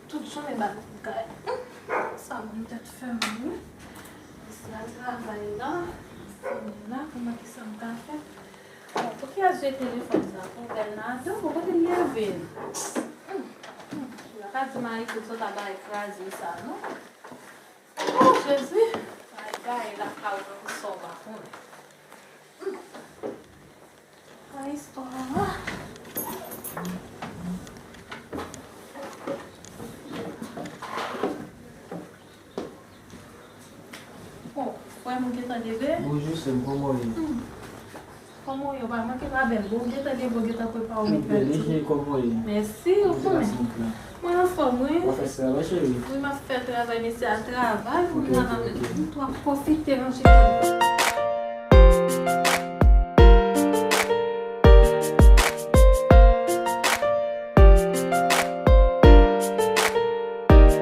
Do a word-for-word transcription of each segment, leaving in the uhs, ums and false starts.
Tout jounen bat kay. Sa moun tèt fè m wi. Jis la travay la, fini la, kòman ki sa m ka fè? Bon, pou kiyès jwe telefòn sa? Pou Bènado, pou kote l leve? Hum, hum. Ou pa ka di Marie Claude sot a bay kraze sa, non? Oh, Jezi! Ay, gaye lakay ou nan sa w pa konnen. Hum. Nan istwa a. Oh, frè m, ou gentan leve? Bonjou, sè m, kòman w ye? Hmm. Kòman w ye? Ou pa manke pa bèl. Bon, ou gentan leve, ou gentan prepare w. Ou bèl, cheri, kòman w ye? Mèsi, ou konnen. Mwen anfòm, wi. W ap fè travay, cheri? Wi, m ap fè travay, mesye a travay pou m nan. M tou ap pwofite ranje kay.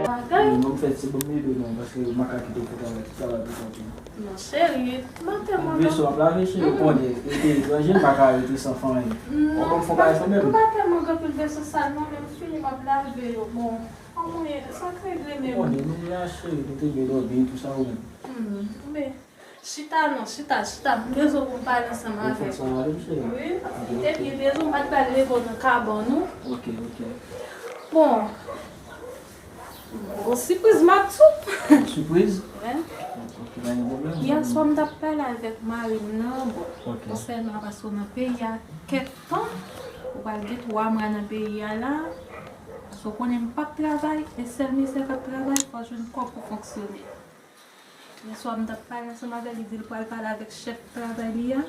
Bagay. Non, m fè ti bon bebe non, paske makak ki te fè travay, tout travay pou konte. Non, cheri, m ap tèlman... Veso ap lave, cheri, ou konnen, e peyi etranje, m pa ka rete san fanyen. Ou konn fè bagay sa menm. M pa tèlman gen anpil veso sal non, men m fini, m ap lave yo. Bon, anmwey, sa k regle menm? Ou konnen, nou la, cheri, nou te gen lòbey, tout sa ou menm. Hmm, men, chita non, chita, chita, m bezwen pou m pale ansanm avèk ou. Ou fè sa avè m, cheri? Wi, paske te byen bezwen, m pa t pral leve w nan kabann ou. Ok, ok. Bon, Gon sipriz m ap sou. Sipriz? Wi. Ok, pa gen pwoblèm. Yè swa m t ap pale avèk mari m nan, bon, konsènan paske w nan peyi a kèk tan, ou pral gen twa mwa nan peyi a la, paske w konnen m p ap travay, e sèl mesye k ap travay, fò w jwenn kòb pou fonksyone. Yè swa m t ap pale ansanm avè l, li di l pral pale avèk chèf travay li a,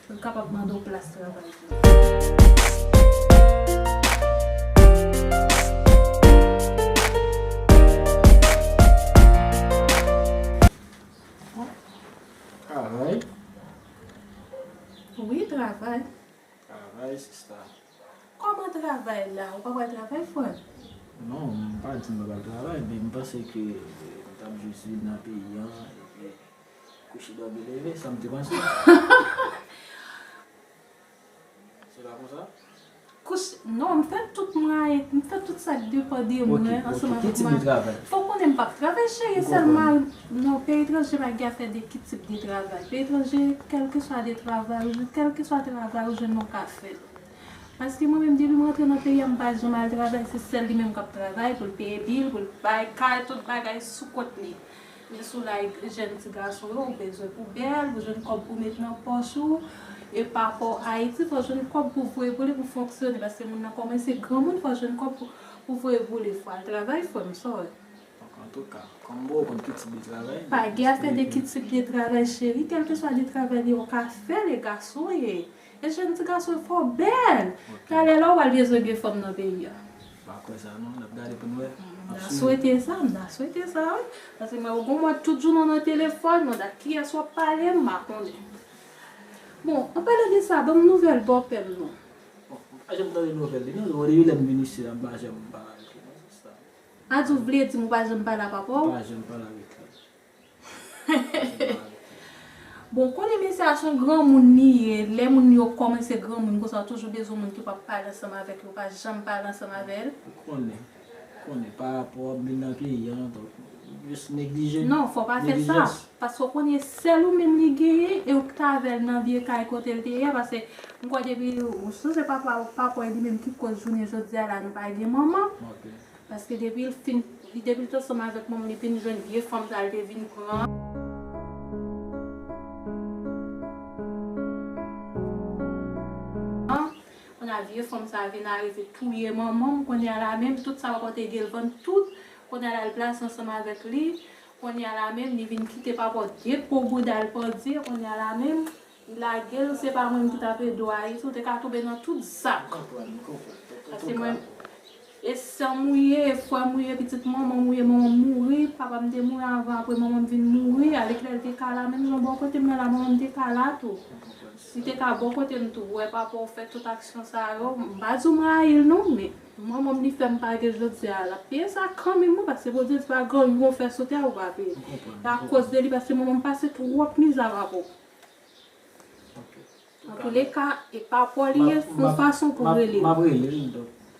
pou l kapab mande w plas travay pou li. Travay? Wi, travay. Travay, sista. Kòman travay la? Ou pa pral travay, frè m? Non, m pa di m pa pral travay, men m panse ke, eh, m t ap jis vin nan peyi an, epi kouche dòmi leve, sa m te panse. Se pa konsa? Kouche, non, m fè tout mwayen, m fè tout sa k depann de mwen, ansanm avèk mari. Fò w konnen m p ap travay, cheri, sèlman nan peyi etranje, pa gen afè de ki tip de travay. Peyi etranje, kèlkeswa de travay ou jwenn, kèlkeswa travay ou jwenn, ou ka fè l. Paske mwen menm, depi m rantre nan peyi a, m pa janm al travay, se sèl li menm k ap travay pou l peye bil, pou l bay kay, tout bagay sou kont li. Men sou la, jèn ti gason yo, ou bezwen pou bèl, pou jwenn kòb pou met nan pòch ou. E pa rapò Ayiti, fò jwenn kòb pou voye pou li, pou fonksyone, paske moun nan kòmanse granmoun, fò jwenn kòb pou, pou voye pou li, fò al travay, frè m, sa w wè. Antouka, kòm m poko konn ki tip de travay, pa gen afè de ki tip de travay, cheri, kèlkeswa de travay li ye, ou ka fè l, e gason w ye. E jèn ti gason, fò w bèl. Talè la, ou pral bezwen gen fanm nan peyi a. M pa kwè sa non, n ap gade pou n wè. M ta swete sa, m ta swete sa, wi. Paske mwen, ou gon mwa tout jounen w nan telefòn, manda kiyès w ap pale, m pa konnen. Bon, an palan de sa, ban m nouvèl bòpè m non. Bon, m pa janm tande nouvèl li non, depi lè m vin isi la, m pa janm pale avèk li non, sista. A di w vle di m ou pa janm pale a papa w? M pa janm pale avèk li. Bon, konnen mesye a se yon granmoun li ye. Lè moun yo kòmanse granmoun konsa, ou toujou bezwen moun ki p ap pale ansanm avèk yo, ou pa janm pale ansanm avè l. Ou konnen, ou konnen, pa rapò m vin nan peyi a, donk, jis neglije. Non, fò w pa fè sa. Neglijans. Paske w konnen sèl ou menm li genyen, e ou ki t avè l nan vye kay kote l te ye a, paske m kwè depi, ou sonje papa, papa w li menm ki koz jounen jodi a la, nou pa gen manman. Ok. Paske depi l fin, li, depi l t ansanm avèk manman, li vin jwenn vye fanm sa, l te vin pran. Kounye a vye fanm sa vin arive touye manman m. Kounye a la menm, tout sa papa w te gen l vann tout. Kounye a la, l plase ansanm avèk li. Kounye a la menm, li vin kite papa w de po bouda l pandye. Kounye a la menm, li lage l, se pa mwen ki t ap ede w Ayiti, ou te ka tonbe nan tout zak. M konprann, m konprann. Paske mwen, e sè m ou ye, e frè m ou ye, pitit manman m ou ye, manman m mouri, papa m te mouri avan, apre manman m vin mouri, alèkile l te ka la, menm jan bò kote m nan la, manman m te ka la tou. Li te ka bò kote m tou, ou wè papa w fè tout aksyon sa yo, m pa di w m rayi l non, men manman m li fè m page jodi a, l ap peye sa kanmenm wi, paske Bondye di pa gen yon fè sote a ou pa peye. E akoz de li, paske manman m pase twòp mizè papa w. Antouleka, e pa pa w li ye, fè yon fason pou rele. M ap rele l, donk,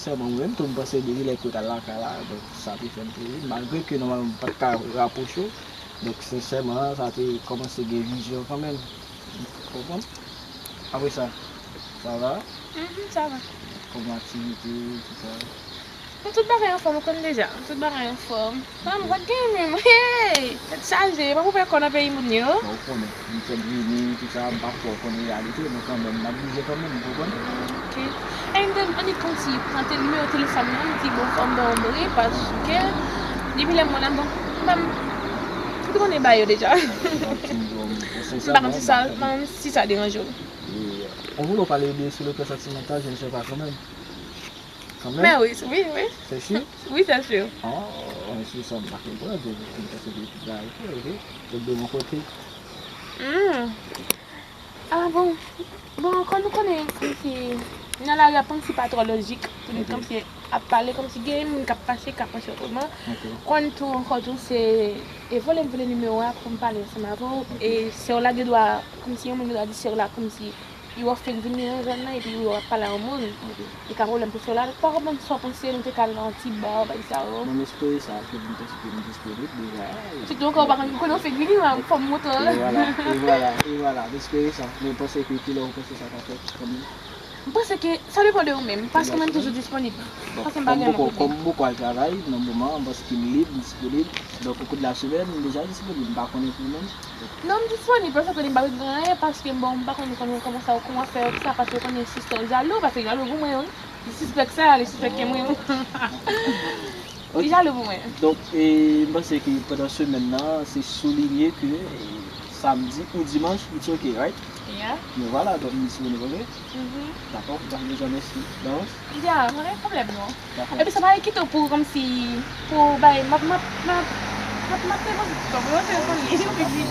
Sèlman mwen menm tou, m panse depi lè ke w t al lakay la, donk sa te fè m plezi, malgre ke nòmalman m pa t ka rapwoche w, donk sensèman sa te kòmanse gen vizyon kanmenm. Ou konprann? Apre sa, sa va? Mhm, sa va. Kòman aktivite, tout sa? Bon, tout bagay anfòm, ou konn deja. Tout bagay anfòm. Sa m pa t gen menm. Hey! Tèt chaje, pa pou fè kò nan peyi moun yo. Bon, ou konnen, m fèk vini, tout sa, m pa twò konn reyalite, men kanmenm, m ap bouje kanmenm, ou konprann? Ok. And then, annik kòmsi, prante nimewo telefòn nan, m di, bon, fò m ba w bri, paske, depi lè m wè l la, bon, m pa m, ou te konnen ba yo deja. M pa konn si sa, m pa konn si sa deranje w. E, on voulait parler de, sur le plan sentimental, je ne sais pas quand même. Quand même? Mais oui, oui, oui. C'est sûr? Oui, c'est sûr. Oh, c'est ça, m pa konprann, je, je ne sais pas si c'est vrai, ok, ok. Donc, de mon côté. Hmm. Ah, bon. Bon, kòm nou konnen, kòmsi, nan lari a, panse pa twò lojik. Tout moun kòmsi ap pale, kòmsi gen moun k ap pase, k ap panse otreman. Ok. Konn tou, ankò tou, se, e vole m vole nimewo a pou m pale ansanm avè w. Ok. E sè w la gen dwa, kòmsi yon moun gen dwa di sè w la, kòmsi, yo fèk vini nan zòn nan, epi yo ap pale a yon moun. Ok. Li ka pwoblèm pou sè w la, pa konprann sa w panse, nou te ka al nan yon ti ba, bagay sa yo. Bon, m espere sa, ke m te sipoze disponib deja. Sitou ankò, ou pa konn, ou konnen w fèk vini, men fò m montre w. E vwala, e vwala, e vwala, m espere sa. Men panse ke kilè ou panse sa ka fèt, kanmenm? M panse ke sa depann de ou menm, paske mwen m toujou disponib. Bon, paske m pa gen lòt pwoblèm. Kòm m poko al travay nan moman an, m panse ke m lib, m disponib. Donk, o kou de la semèn, m deja disponib, m pa konnen pou ou menm. Non, m disponib, paske m pa gen anyen, paske, bon, m pa konn, konn kòman sa, kòman fè sa, paske ou konnen sistè w jalou, paske jalou pou mwen, wi. Li sispèk sa, li sispèk ke mwen, wi. Li jalou pou mwen. Donk, e, m panse ke pandan semèn nan, se soulinye ke, e, samdi ou dimanch, it's ok, right? Yeah. Men vwala, donk, m disponib, ok? Mhm. Dakò, m pa bezwen mèsi davans. Ya, pa gen pwoblèm, non. Dakò. Epi sa pa kite w pou kòmsi, pou bay, m ap, m ap, m ap, m ap, m ap te poze ti kòb, mwen se konn li, epi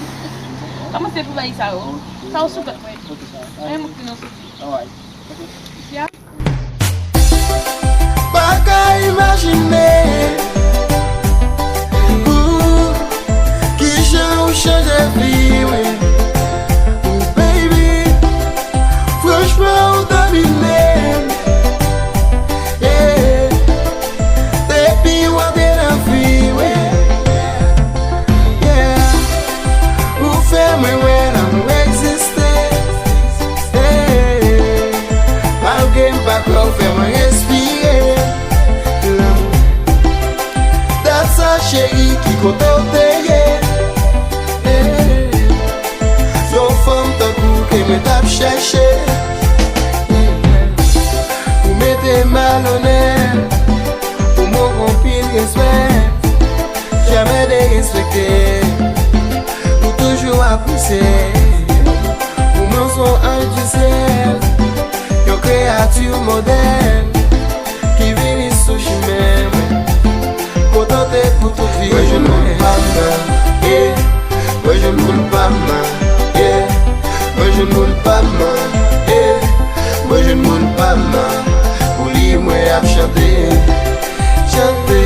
kòmanse pou bay sa yo. Ok. Sa yo sou tèt mwen. Ok, sa va. Mwen moun ki nan sousi. Alright. Ok. Ya. Pa ka imajine, ooh, kijan ou chanje vi mwen. Ooh, baby, franchman, ou domine m. Yeah. Depi w antre nan vi mwen, yeah. Ou fè mwen wè lanmou egziste. Hey, malgre m pa kwè, ou fè mwen respire lanmou. Dat sa, cheri, ki kote w te ye? Hey, se yon fanm tankou ke mwen t ap chèche. Ou mete m a lonè. Pou mwen w gen anpil respè, jamè derespekte. Ou toujou apresye. Ou menm se yon anj di syèl, yon kreyati modèl ki vini sou chimen mwen. Kontante pou tout vi. Mwen jwenn moun pa m nan, yeah. Mwen jwenn moun pa m nan, yeah. Mwen jwenn moun pa m nan, yeah. Mwen jwenn moun pa m nan, pou li mwen ap chante. Chante,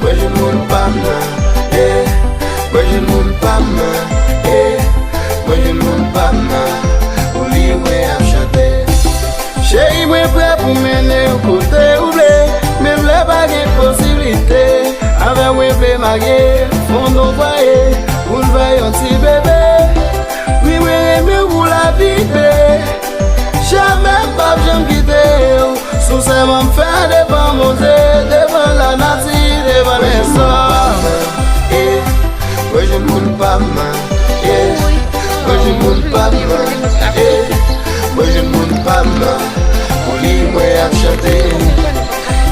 mwen jwenn moun pa m nan, yeah. Mwen jwenn moun pa m nan, yeah. Mwen jwenn moun pa m nan, pou li mwen ap chante. Cheri, mwen prè pou mennen w kote ou vle, menm lè pa gen posiblite. Avè w mwen vle marye, fonde yon fwaye, pou n fè yon ti bebe. Wi, mwen renmen w pou lavi, be. Jamè m p ap janm kite w. Sou sèman m fè devan Bondye, devan lanati, devan lèzòm. Yeah. Mwen jwenn moun pa m nan, yeah. Mwen jwenn moun pa m nan, yeah. Mwen jwenn moun pa m nan, pou li mwen ap chante.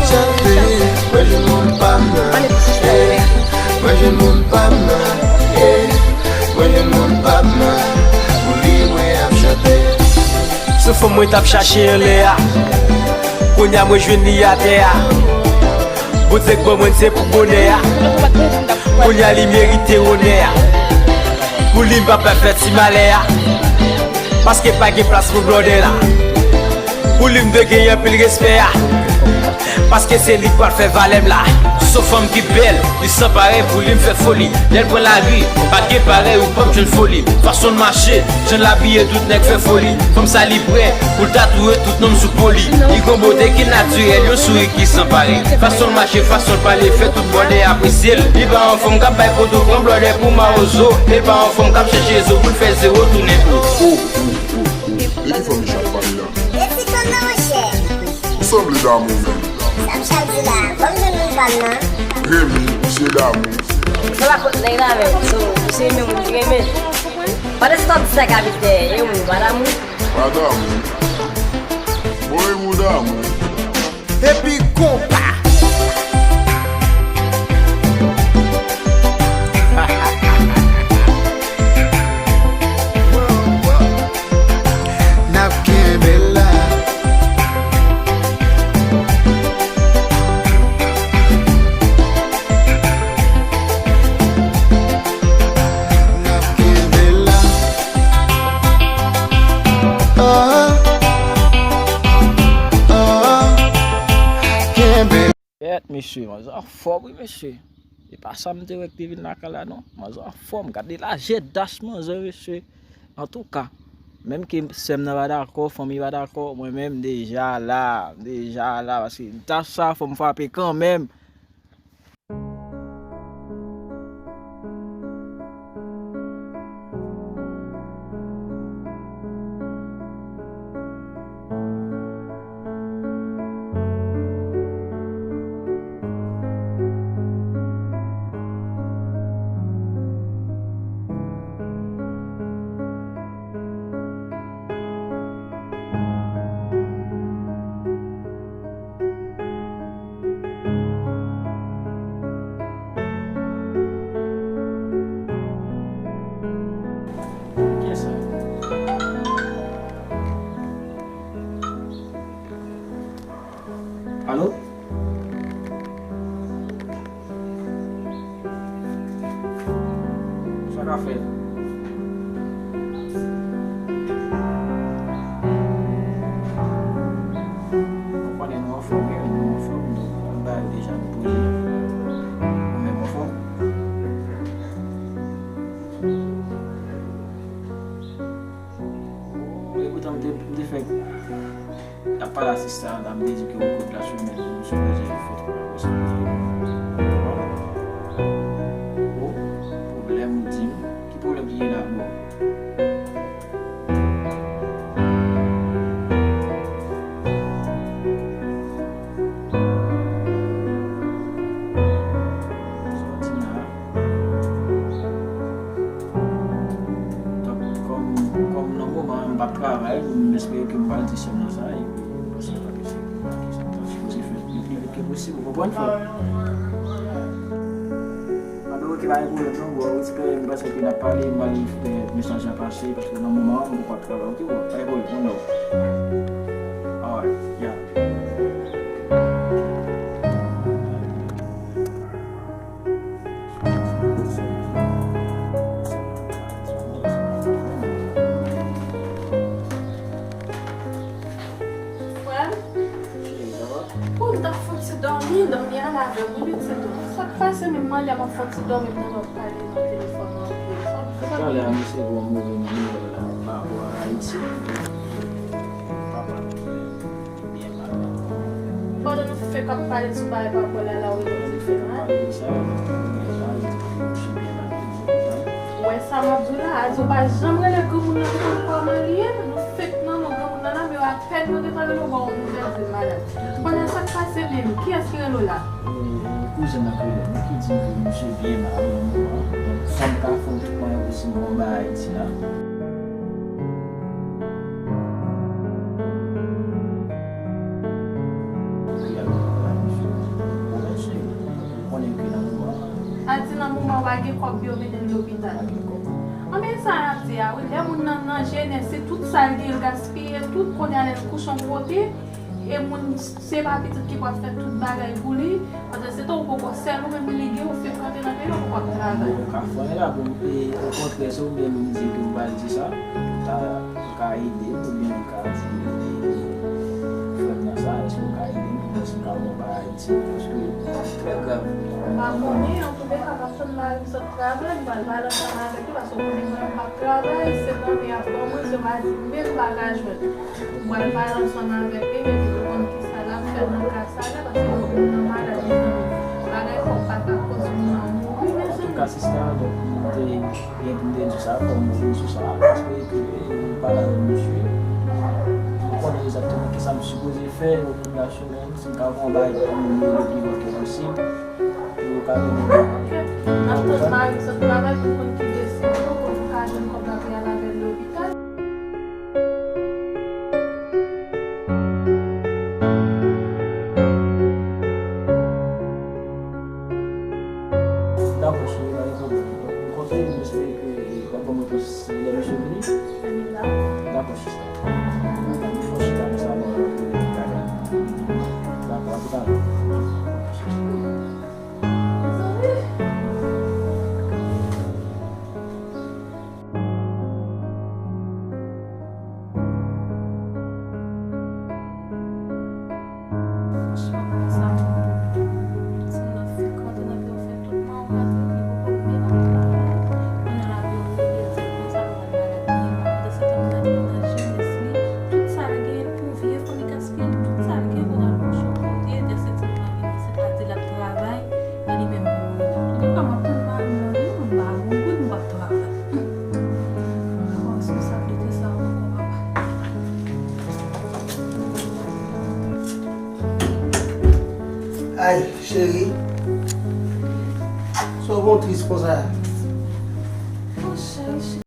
Chante, mwen jwenn moun pa m nan, yeah. Mwen jwenn moun pa m nan, yeah. Mwen jwenn moun pa m nan, pou li mwen ap chante. Se fanm mwen t ap chache anlè a. Kounye a mwen jwenn li atè a. Bondye k ban mwen se pou bonè a. Kounye a li merite onè a. Pou li m pa pè fè ti malè a. Paske pa gen plas pou blòdè la. Pou li m dwe gen anpil respè a. Paske se li k pral fè valè m la. Se yon fanm ki bèl, li san parèy, pou li m fè foli. Lè l pran lari, pa gen parèy, ou p ap jwenn foli. Fason l mache, jan l abiye, tout nèg fè foli. Fanm sa li prè pou l tatouye tout non m sou po li. Li gon bote ki natirèl, yon souri ki san parèy. Fason l mache, fason l pale, fè tout bòdè apresye l. Li pa yon fanm k ap bay poto, pran blòdè pou mawozo. Li pa yon fanm k ap chèche zo pou l fè zewo tounen o. O, o, o, o. E ki fanm Michel ap pale la? E ti fanm nan, monchè. Ou sanble damou menm. Sa m chal di la, ban m jwenn moun pa m nan. Remy, misye damou. Se pa kot nèg la menm, so, misye renmen moun ki renmen. Pa de sòt sa k abite, e ou, pa damou. Pa damou. Bon, e ou damou. Epi konpa. N ap kenbe la. N ap kenbe la. Oh, oh, kenbe. Kèt, mesye, manzè anfòm, wi, mesye. E pa sa m te wè k te vin lakay la, non. Manzè anfòm, gade lajè dach manzè, mesye. Antouka, menm ke sè m nan pa dakò, fanmi pa dakò, mwen menm, m deja la, m deja la, paske dach sa, fò m frape kanmenm. Alo? Sa ka fèt? Ou konnen nou anfòm, wi, nou anfòm, donk, nou bay deja, nou poze. Ou menm anfòm? Oh, e poutan m te, m te fèk N ap pale a sista a, m te di ke yon kout glas yon mèt, m sou bezwen fè twa gwo sou kote. O, pwoblèm, ou di m. Ki pwoblèm ki gen la, bro? Sa w di la? Donk, kòm, kòm nan moman an m p ap travay, m espere ke m pral di sè m nan sa, epi m panse ke se, ke sa ta sipoze fèt le pli vit ke posib, ou konprann, frè m? Anben, oke, pa gen pwoblèm, non, bro, respè, m panse ke n ap pale, m pral fè mesaj la pase, paske nan moman an, m poko ap travay, oke, bro, pa gen pwoblèm, ou know. Alright, yeah. Frè m, pou m t ap fouti dòmi, dòmi a lave m, wi, pitit. Sa k pase menm, mande a m ap fouti dòmi, m tande w ap pale nan telefòn nan anpil. Sa, sa Talè a, m resevwa yon move nouvèl la, pa rapò a Ayiti. Papa nou byen malad. Pandan nou fèk ap pale sou bagay pa bò la, la, ou fèk ap pale de sa, ou fèk ap pale de sa, ou fèk ap pale de sa. Ou wè sa m ap di w la, a di w pa janm rele granmoun nan pou konn kòman li ye, nou fèk nan non granmoun nan la, men apèn nou gentan rele w ba w yon nouvèl ke l malad. Kounye a sa k pase menm, kiyès ki rele w la? E, e, kouzen nan k rele m, ki di m ke misye byen mal nan moman an. Donk, sa m ka fè w tout mwayen posib pou w bay Ayiti la. Ou konnen ke nan moman an. A di nan moman an pa gen kòb pou yo mete l lopital. Pa gen kòb. Anben sa y ap di a wi, lè moun nan nan jenès, se tout sa l gen, l gaspiye tout, kounye a lè l kouche yon kote, e moun, se pa pitit ki pral fè tout bagay pou li, pandan se tan ou poko sèl, ou menm li gen, ou frekante nan peyi, ou poko ap travay. Ou ka fè anyen la pou m, e, okontrè, se ou menm m di ke m pral di sa, ou ta, ou ka ede m, oubyen ou ka di, e, frè m nan sa, èske ou ka ede m, èske m ka bon bagay? Trè grav. M pa konnen, antouka, m ap tann mari m sot travay, m pral pale ansanm avèk li, paske w konnen mwen, m p ap travay, se mande y ap ban mwen, se w pa di m menm m pa ka jwenn. M pral pale ansanm avèk li, epi pou konn kisa l ap fè nan ka sa la, paske yon moun nan malad, mezanmi, bagay fò pa ka koz moun nan mouri, mezanmi. Antouka, sista, donk, m te gen pou m te di w sa, kòm m vin sou sa, paske ke, e, m pale avèk misye, m konnen egzakteman kisa m sipoze fè, yo vin la sou Si m ka pran bay pou moun yo le pi lwen ke posib, pou yo ka mennen. Ok. N ap tann mari m sot travay pou konn ki desizyon, pou nou ka jwenn kòb la pou y al avè l lopital. Dakò, cheri, pa gen pwoblèm. M konte, m espere ke w ap ban m repons lè misye vini. Dakò, sista. Dakò, a toutalè. Franchman, bagay sa bon pou mwen. Timoun nan fèk rantre nan biro, fè tout mawon rantre, li poko menm antre lakay. Kounye a l ap vin rive, l di, "Bon, sa pa pral malad li." Pandan se tan, moun nan te nan jenès li, tout sa l gen pou vye fò li gaspiye l, tout sa l gen pou l al bouche yon kote, lè se timoun nan vini, se pa di l ap travay, men li menm pou mouri. Antouka, m ap tann mari m nan vini, m pa gon goud, m p ap travay. Hum. Responsabilité sa ankò, papa. Ay, cheri. Sa w bon tris konsa? Oh, cheri, cheri.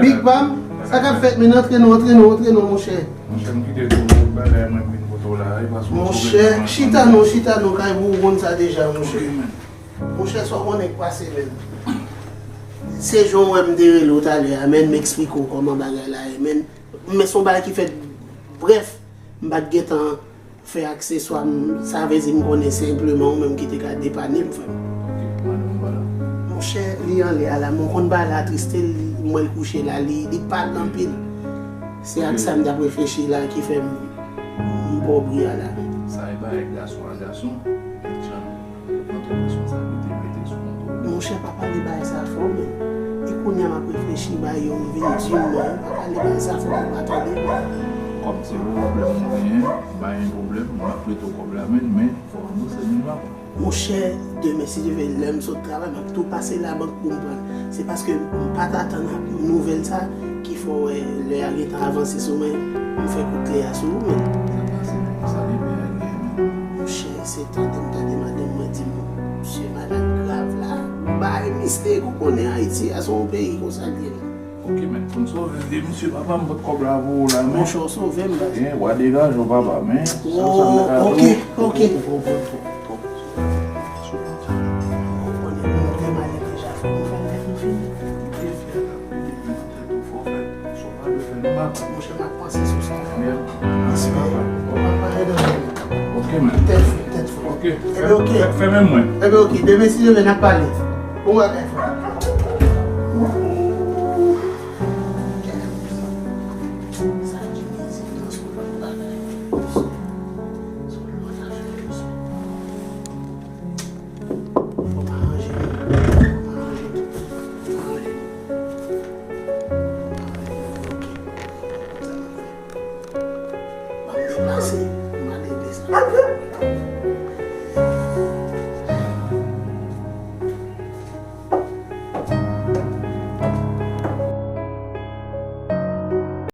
Big Pam, sa k ap fèt, men? Antre non, antre non, antre non, monchè. Monchè, m kite tout bagay mwen vin kote w la, e paske w sove m. Monchè, chita non, chita non, kay pou w konn sa deja, monchè. Monchè, sa w konnen k pase, men. Se jan w wè m te rele w talè a, men, m eksplike w kòman bagay la ye, men. Men se yon bagay ki fèt brèf, m pa t gentan fè akseswa m, sa vle di m konnen senpleman ou menm ki te ka depane m, frè m. Ok, madanm pa la. Monchè, li anlè a la, men w konn bagay la atriste l, m wè l kouche la, li, li pale anpil. Se ak sa m t ap reflechi la ki fè m, m pa w bri a la. Sa e bagay gason a gason, jan kontwole responsabilite mete sou kontwole. Monchè, pa pale bagay sa fò, men. E kounye a m ap reflechi bay yo, m vin di m non, pa pale bagay sa fò, m pa tande, men. Kòm se pwoblèm ou genyen, bay yon pwoblèm, m ap prete w kòb la, men, men fò w ranbouse m li pa bon. Monchè, demen, si Dye vle, lè m sot travay, m ap tou pase labank pou m pran l. Se paske m pa t atann nouvèl sa ki fè w wè lè a gentan avanse sou mwen, m fè kout kle a sou ou, men. Sa pase, men, sa li peye a gen, men. Monchè, se tande m tande madanm mwen di m, misye malad grav la. Bay mistik, ou konnen Ayiti a se yon peyi konsa l ye. Ok, men, pou n sove vye misye, papa, m pot kòb la pou ou la, men. Monchè, w sove m, baz. Gen, w a degaje w, papa, men. Oh, ok, ok. Ou konnen nou te malè deja, fò nou fè l nèt, nou fini. Vye fi a t ap pede nan tèt ou, fò w fè sa w pa dwe fè, non, papa. Monchè, m ap panse sou sa. Respè. Papa, papa, edan. Ok, men. Tèt fre, tèt fre. Ok. Ebyen, ok. Fè, fèmen mwen. Ebyen, ok. Demen, si Dye vle, n ap pale. Bon bagay, frè. Sa ki mizik nan sou lòt bagay. Sou lòt afè. Fò m aranje, fò m aranje, fò m aranje. Ok. Ban m deplase.